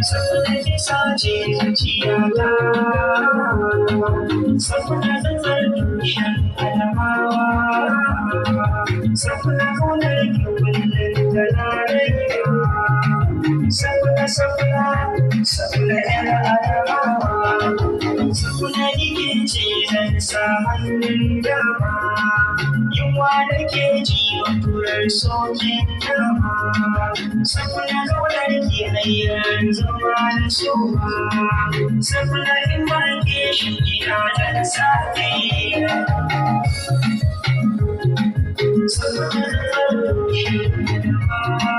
Saboda ki sace zuciyata, saboda tsantsar tushen Adamawa, saboda kaunar ki kullum tana raina. Saboda saboda saboda 'yar Adamawa, saboda ni ke ce zan sa hannun dama. Yunwa nake ji turar sokin nama, saboda kaunar ki har yanzu ma na soma. Saboda in ba ke shi ina zan sa kaina. Saboda tsantsar tushen Adamawa.